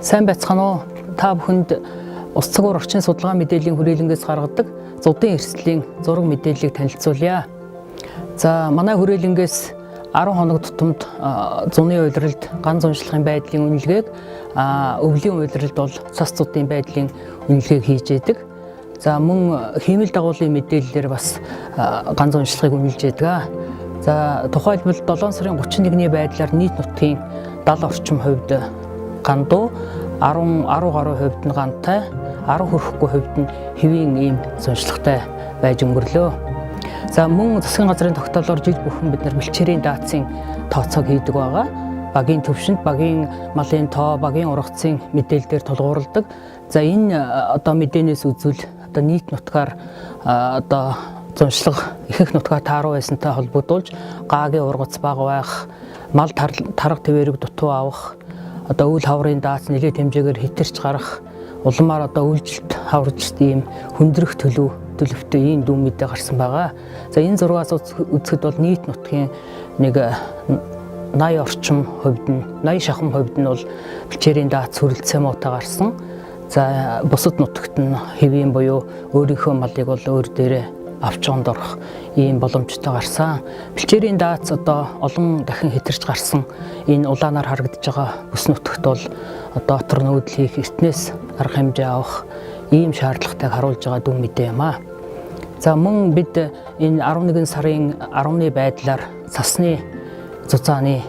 Сайн байцгаана уу? Та бүхэнд Ус цагуур орчин судалгаа мэдээллийн хүрээлэнгээс гаргадаг зудын эрсдлийн зураг мэдээллийг танилцуулъя. За, манай хүрээлэнгээс 10 хоног тутамд зуны улиралд ган зуншлагын байдлын үнэлгээг, өвлийн улиралд бол цас зудын байдлын үнэлгээг хийж яадаг. За, мөн хиймэл дагуулын мэдээллээр бас ган зуншлагыг үнэлж яадаг. За, тухайлбал 7 сарын 31-ний байдлаар нийт нутгийн 70 орчим хувьд гандуу, 10 10 гаруй хувьд нь гантай, 10 хүрэхгүй хувьд нь хэвийн ийм зуншлагатай байж өнгөрлөө. За, мөн засгийн газрын тогтоолоор жил бүхэн бид нар бэлчээрийн даацын тооцоог хийдэг байгаа. Багийн төвшөнд багийн малын тоо, багийн ургацын мэдээлэл дээр тулгуурладаг. За, энэ одоо мэдээнээс үзвэл одоо нийт нутгаар одоо зуншлага ихэнх нутгаар тааруу байсантай холбогдуулж гаагийн ургац бага байх, мал тарга тэвэрэг дутуу авах, одоо үйл хаврын даац нэлээд хэмжээгээр хэтэрч гарах, улмаар одоо үйлжилт хаваржилт ийм хүндрэх төлөвтэй ийм дүн мэдээ гарсан байгаа. За, энэ зургаас үзэхэд бол нийт нутгийн нэг 80 орчим хувьд нь, 80 шахам хувьд нь бол бэлчээрийн даац хүрэлцээ муутай гарсан. За, бусад нутагт нь хэвийн буюу өөрийнхөө малыг бол өөр дээрээ авч онд орох ийм боломжтой гарсан. Бэлчээрийн даац одоо олон дахин хэтэрч гарсан энэ улаанаар харагдаж байгаа бүс нутагт бол одоо отор нүүдэл хийх, эртнээс арга хэмжээ авах ийм шаардлагатайг харуулж байгаа дүн мэдээ юм аа. За, мөн бид энэ 11 сарын 10-ны байдлаар цасны зузааны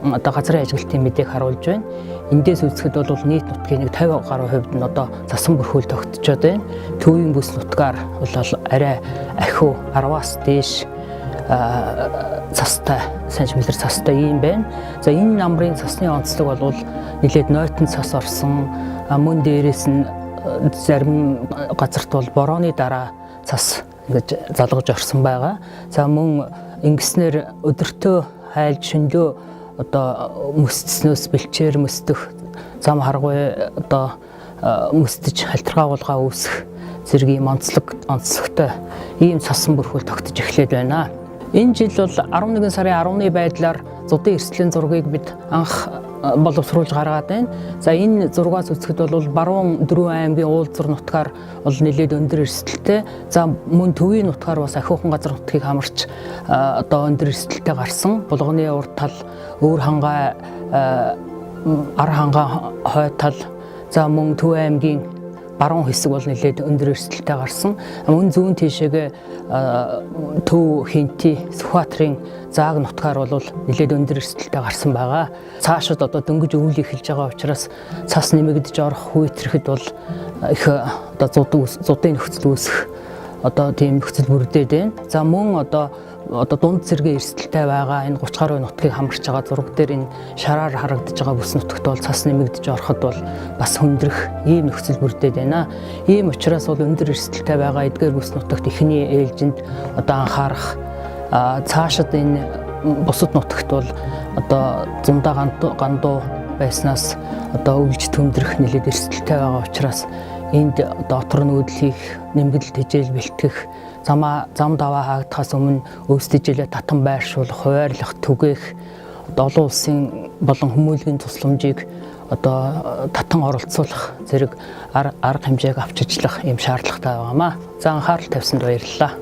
одоо газрын ажиглалтын мэдээг харуулж байна. Эндээс үзэхэд бол нийт нутгийн нэг 50 гаруй хувьд нь одоо цасан бүрхүүл тогтцоод байна. Төвийн бүс нутгаар бол арай ахиу 10-аас дээш цастай, сантиметр цастай ийм байна. За, энэ намрын цасны онцлог бол нэлээд нойтон цас орсон. Мөн дээрээс нь зарим газарт бол борооны дараа цас ингэж залгаж орсон байгаа. За, мөн ингэснээр өдөртөө хайлж шөнөлөө одоо мөсцснөөс бэлчээр мөстөх, зам харгуй одоо мөстөж халтаргаагуулгаа үүсэх зэрэг ийм онцлогтой ийм цасан бүрхүүл тогтож эхлээд байна. Энэ жил бол 11 сарын 10-ны байдлаар зудын эрсдлийн зургийг бид анх боловсруулж гаргаад байна. За, энэ зургаас үзэхэд бол баруун дөрвөн аймгийн уулзар нутгаар бол нэлээд өндөр эрсдэлтэй. За, мөн төвийн нутгаар бас ахиухан газар нутгийг хамарч одоо өндөр эрсдэлтэй гарсан. Булганы урд тал, Өвөр хангай, Ар хангай хой тал, за мөн Төв аймгийн баруун хэсэг бол нэлээд өндөр эрсдэлтэй гарсан. Мөн зүүн тийшээгээ Төв, Хинти, Сүхбаатарын зааг нутгаар бол нэлээд өндөр эрсдэлтэй гарсан байгаа. Цаашид одоо дөнгөж өвөл эхэлж байгаа учраас цас нэмэгдэж орох, хүйтэрэхэд бол их одоо зудын нөхцөл үүсэх одоо тийм нөхцөл бүрдээд байна. За, мөн одоо дунд зэргийн эрсдэлтэй байгаа энэ 30 гаруй нутгийг хамарч байгаа зураг дээр энэ шараар харагдаж байгаа бүс нутагт бол цас нэмэгдэж ороход бол бас хүндрэх ийм нөхцөл бүрдээд байна. Ийм учраас бол өндөр эрсдэлтэй байгаа эдгээр бүс нутагт эхний ээлжинд одоо анхаарах, цаашид энэ бусад нутагт бол одоо зундаа гандуу байснаас одоо өвлж түндрэх нэлээд эрсдэлтэй байгаа учраас энд одоо отор нүүдэл хийх, нэмэгдэл тэжээл бэлтгэх, зам даваа хаагдахаас өмнө өвс тэжээлээ татан байршуулах, хуваарлах, түгээх, одоо олон улсын болон хүмүүлгийн тусламжийг одоо татан оролцуулах зэрэг арга хэмжээг авч ажиллах ийм шаардлагатай байгаамаа. За, анхаарал тавьсанд баярлалаа.